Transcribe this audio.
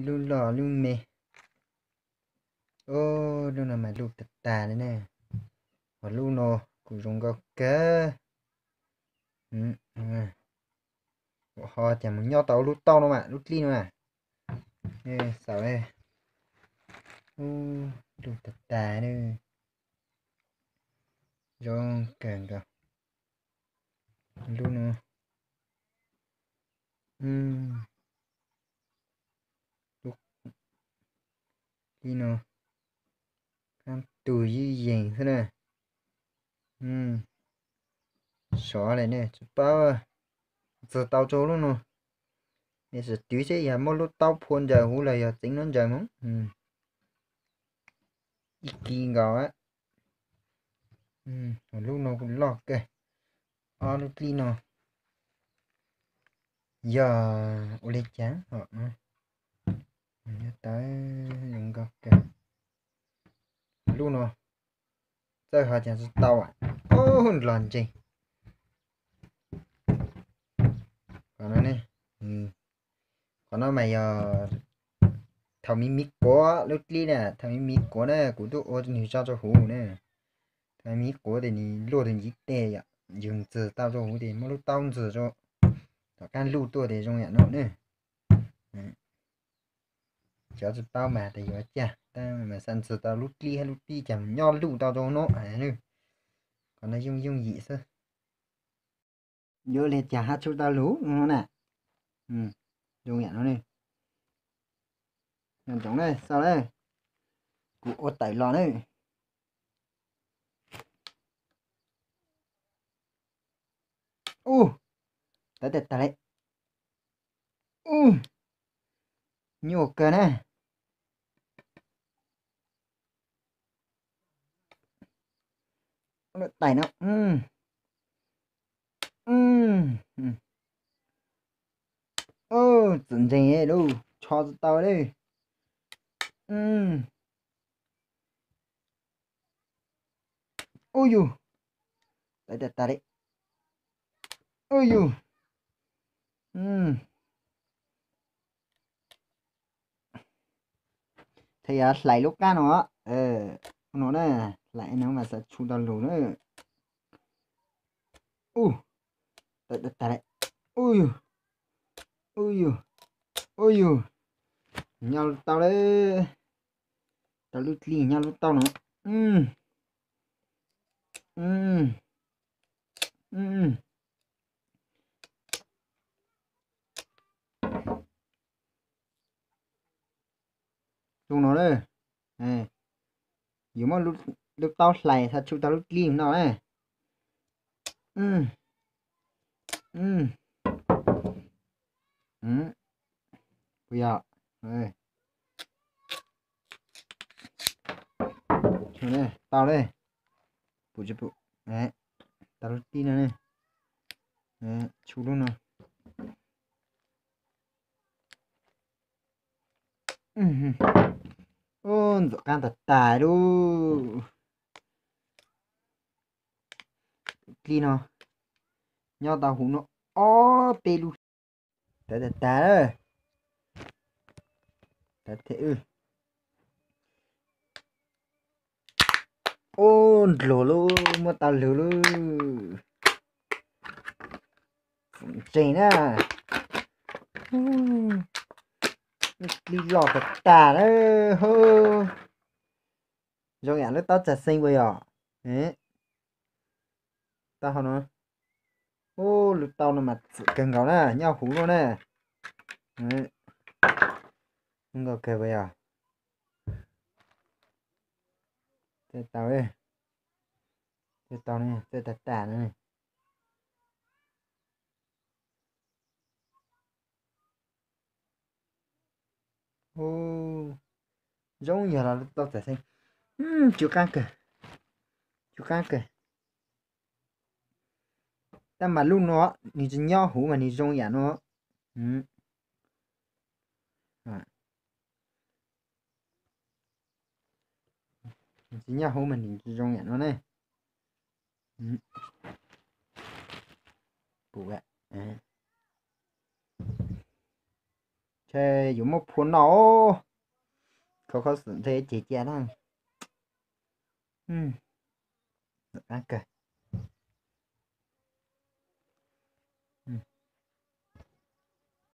Lub loj lub me. Lub no mas luj tag tag li ne. Ho lub no kuj zoo nkauj kawg. Ho cas mus nyob tau lub taub no mas lub dlib no na. Xav, luj tag tag li. Zoo kawg nkaus. Lub no, lub dlib no, kab tus yeej yees xwb na. Sov li ne, tsis paub ntxig tau rau lub no. Nej sim twv seb yog muab lub taub phua ntsaws huv los yog txeev no ntsaws mus. Ib kis nkaus. Lub no kuj loj kawg. Ob lub dlib no yog ua li cas ho nyob tau zoo nkauj kawg. Lub no txawj ho cas tsis tau. Los ntse. Qhov no ne, qhov no mas yog thaum miv miv kuav lub dlib na, thaum miv miv kuav na kuv twb ua nws tso rau huv na. Thaum miv miv kuav tes nws luaj tus ntiv tes yom, yus ntxig tau rau huv tes muab lub taub ntxig rau tom qab luj tuaj tes zoo yam no ne. Cov tsis paub mas tes yuav cas, tab mas xav ntxig tau lub dlib hab lub dlib cas mus nyob luj tau rau no. Qhov no yooj yooj yim xwb. Yuav li cas ho tsum tau lug no na. Zoo yam no ne. Nco ntsoov na, xav lawm, kuv ua tawm los na. Ub, tawv tag tag li. Ub, nyuaj kawg na. Lub tais no, txawm ntseeg lub tsho tsis tau li. Ub yus, tawv tag tag li. Ub yus, thaum yog hlais lub qab no, no na, hlais no mas xav tsum tau lug na. Ub, tawv tag tag li. Ub yus, ub yus, ub yus, nyob tau li. Tau lub dlib nyob lub taub no. Zoo no na, yus muab lub taub hlais txhob tsum tau lub dlib no na. Puas yog? Tau li. Pum tsis pum? Tau lub dlib no ne. Tsum lub no. Ntxuav qab tag tag lub dlib no. Nyob tau huv no ob peb lub. Tawv tag tag. Ub, ndlug lub, muab tau lug lub. Tseeg na. Dlib loj tag tag na. Zoo yam lub taub txav xeeb puas yog? Taub hau no. Ub, lub taub no mas txawv kawg nkaus na, nyob huv luaj na. Zoo nkauj kawg puas yog? Txawj tau, txawj tau ne, txawj tag tag na. Zoo yog los lub taub txav xeeb. Tsw qab kawg, tsw qab kawg. Tab mas lub no nws tsis nyob huv mas nws zoo yam no. Nws tsis nyob huv mas nws tsis zoo yam no ne. Pum, tsw Ntshe yuav muab phua no. Kho kho xwm nthe ceg cia na. Qab kawg.